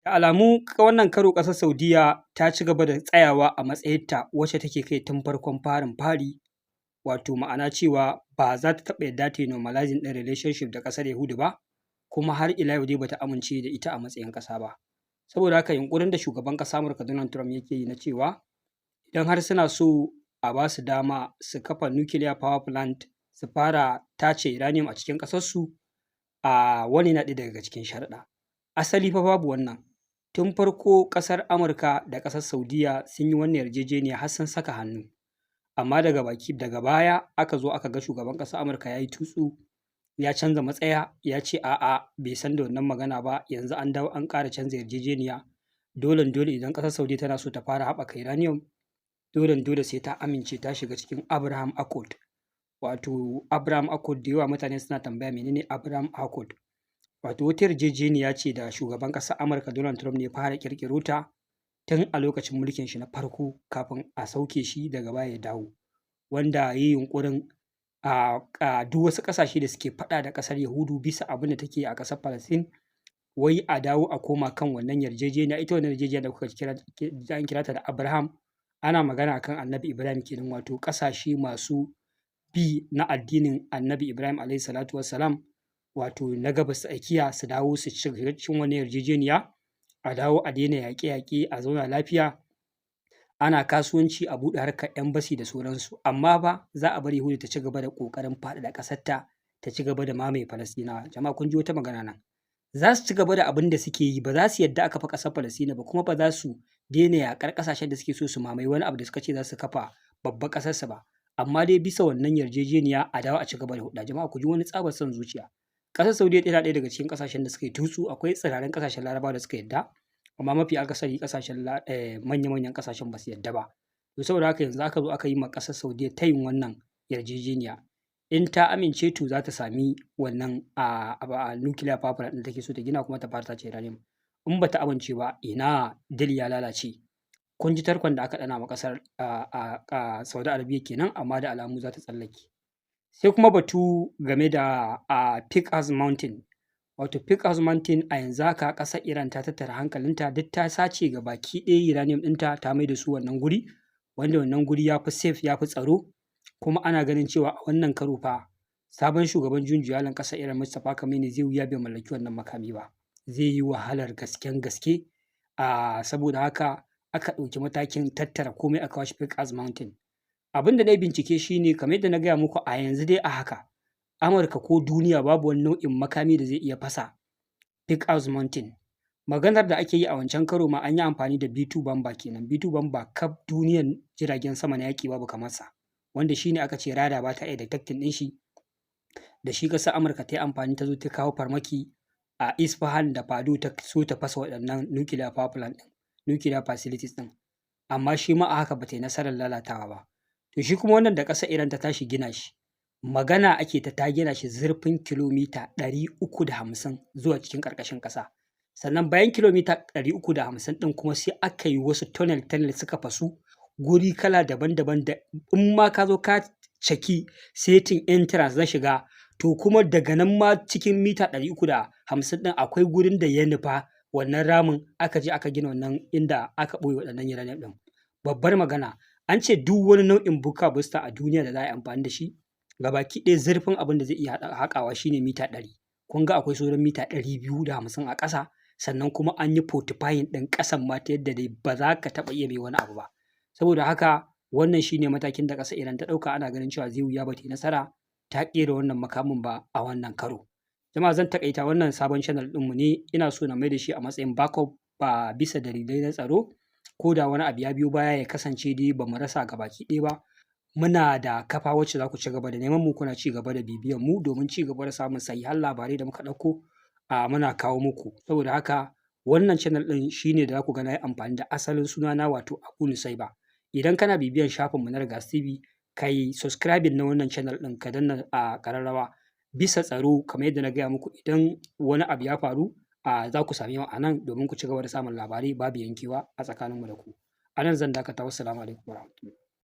Da alamu wannan karo ƙasar Saudiyya ta ci gaba da tsayawa a matsayinta wacce take kai tun farkon farin fari, wato ma'ana cewa ba za ta taɓa yadda ta yi normalizing ɗin relationship da ƙasar Yahudu ba, kuma har ila yau dai ba ta amince da ita a matsayin ƙasa ba. Saboda haka yunƙurin da shugaban ƙasar Amurka Donald Trump yake yi na cewa idan har suna so a ba su dama su kafa nuclear power plant, su fara tace uranium a cikin ƙasarsu, a wannan yana ɗaya daga cikin sharuɗa. Asali fa babu wannan. Tun farko ƙasar Amurka da ƙasar Saudiyya sun yi wannan yarjejeniya har sun saka hannu. Amma daga baya aka zo aka ga shugaban ƙasar Amurka ya yi tutsu, ya canza matsaya, ya ce a'a, bai san da wannan magana ba, yanzu an dawo an ƙara canza yarjejeniya. Dolen dole idan ƙasar Saudiyya tana so ta fara haɓaka uranium, dolen dole sai ta amince ta shiga cikin Abraham Accord. Wato Abraham Accord, da yawa mutane suna tambaya mene ne Abraham Accord. Wato wata yarjejeniya ce da shugaban ƙasar Amurka Donald Trump ne ya fara ƙirƙiro ta tun a lokacin mulkin shi na farko kafin a sauke shi, daga baya ya dawo. Wanda ya yi yunƙurin a duk wasu ƙasashe da suke faɗa da ƙasar Yahudu bisa abin da take a ƙasar Falasɗin, wai a dawo a koma kan wannan yarjejeniya. Ita wannan yarjejeniya da kuka kira an kira ta da Abraham, ana magana akan Annabi Ibrahim kenan, wato ƙasashe masu bi na addinin Annabi Ibrahim alaihi salatu wassalam, wato na Gabas ta Tsakiya, su dawo su shiga cikin wannan yarjejeniya, a dawo a daina yaƙe-yaƙe, a zauna lafiya, ana kasuwanci, a buɗe harkar embassy da sauransu. Amma fa za a bar Yahudu ta ci gaba da ƙoƙarin faɗaɗa ƙasarta, ta ci gaba da mamaye Falasɗinawa. Jama'a, kun ji wata magana nan. Za su ci gaba da abin da suke yi, ba za su yadda a kafa ƙasar Falasɗina ba, kuma ba za su daina yaƙar ƙasashen da suke so su mamaye wani abu da suka ce za su kafa babbar ƙasarsu ba. Amma dai bisa wannan yarjejeniya a dawo a ci gaba da hulɗa. Jama'a, ku ji wani tsabar son zuciya. Ƙasar Saudiyya tana ɗaya daga cikin ƙasashen da suka yi tutsu. Akwai tsirarin ƙasashen Larabawa da suka yadda, amma mafi akasari ƙasashen manya-manyan ƙasashen ba su yadda ba. To saboda haka yanzu aka zo aka yi ma ƙasar Saudiyya tayin wannan yarjejeniya. In ta amince, to za ta sami wannan a nuclear power plant ɗin da take so ta gina kuma ta fara tace uranium. In ba ta amince ba, ina, deal ya lalace. Kun ji tarkon da aka ɗana ma ƙasar a Saudi Arabia kenan, amma da alamu za ta tsallake. Sai kuma batu game da Pegasus Mountain. Wato Pegasus Mountain, a yanzu haka ƙasar Iran ta tattara hankalinta, duk ta sace gabaki ɗaya uranium ɗinta, ta mai da su wannan guri, wanda wannan guri ya fi safe, ya fi tsaro, kuma ana ganin cewa a wannan karo fa sabon shugaban juyin juya halin ƙasar Iran Mustapha Khamenei zai wuya bai mallaki wannan makami ba. Zai yi wahalar gasken gaske. Saboda haka aka ɗauki matakin tattara komai a kawo shi Pegasus Mountain. Abin da na yi bincike shi ne, kamar yadda na gaya muku, a yanzu dai a haka Amurka ko duniya babu wani nau'in makami da zai iya fasa Pegasus Mountain. Maganar da ake yi a wancan karo ma an yi amfani da B2 bomber kenan. B2 bomber kaf duniyan jiragen sama na yaƙi babu kamar sa. Wanda shi ne aka ce radar ba ta iya detecting ɗin shi. Da shi ƙasar Amurka ta yi amfani ta zo ta kawo farmaki a Isfahan da Fordow, ta so ta fasa waɗannan nuclear power plant ɗin, nuclear facilities ɗin. Amma shi ma a haka ba ta yi nasarar lalatawa ba. To shi kuma wannan da ƙasar Iran ta tashi gina shi, magana ake ta gina shi zurfin kilomita 350 zuwa cikin ƙarƙashin ƙasa. Sannan bayan kilomita 350 ɗin kuma sai aka yi wasu tunnel tunnel suka fasu guri kala daban-daban, da in ma ka zo ka caki setin entrance na shiga, to kuma daga nan ma cikin mita 350 ɗin akwai gurin da ya nufa wannan ramin, aka je aka gina wannan inda aka ɓoye waɗannan uranium ɗin. Babbar magana, an ce duk wani nau'in bunker buster a duniya da za a yi amfani da shi, gabaki ɗaya zurfin abin da zai iya haƙawa shine mita 100. Kun ga akwai sauran mita 250 a ƙasa, sannan kuma an yi fortifying ɗin ƙasan ma ta yadda dai ba za ka taɓa iya mai wani abu ba. Saboda haka wannan shine matakin da ƙasar Iran ta ɗauka, ana ganin cewa zai wuya ba ta yi nasara ta ƙera wannan makamin ba a wannan karo. Jama'a, zan taƙaita. Wannan sabon channel ɗinmu ne, ina so na mai da shi a matsayin backup ba bisa dalilai na tsaro, ko da wani abu ya biyo baya ya kasance dai ba mu rasa gabaki ɗaya ba. Muna da kafa wacce za ku ci gaba da neman mu, kuna ci gaba da bibiyan mu domin ci gaba da samun sahihan labarai da muka ɗauko a muna kawo muku. Saboda haka wannan channel ɗin shine da za ku ga na yi amfani da asalin sunana, wato Abu Nusaiba. Idan kana bibiyan shafinmu na Rigas TV, ka yi subscribing na wannan channel ɗin, ka danna a ƙararrawa bisa tsaro. Kamar yadda na gaya muku, idan wani abu ya faru a za ku same mu a nan domin ku ci gaba da samun labarai babu yankewa a tsakaninmu da ku. A nan zan dakata. Wassalamu alaikum warahmatullahi.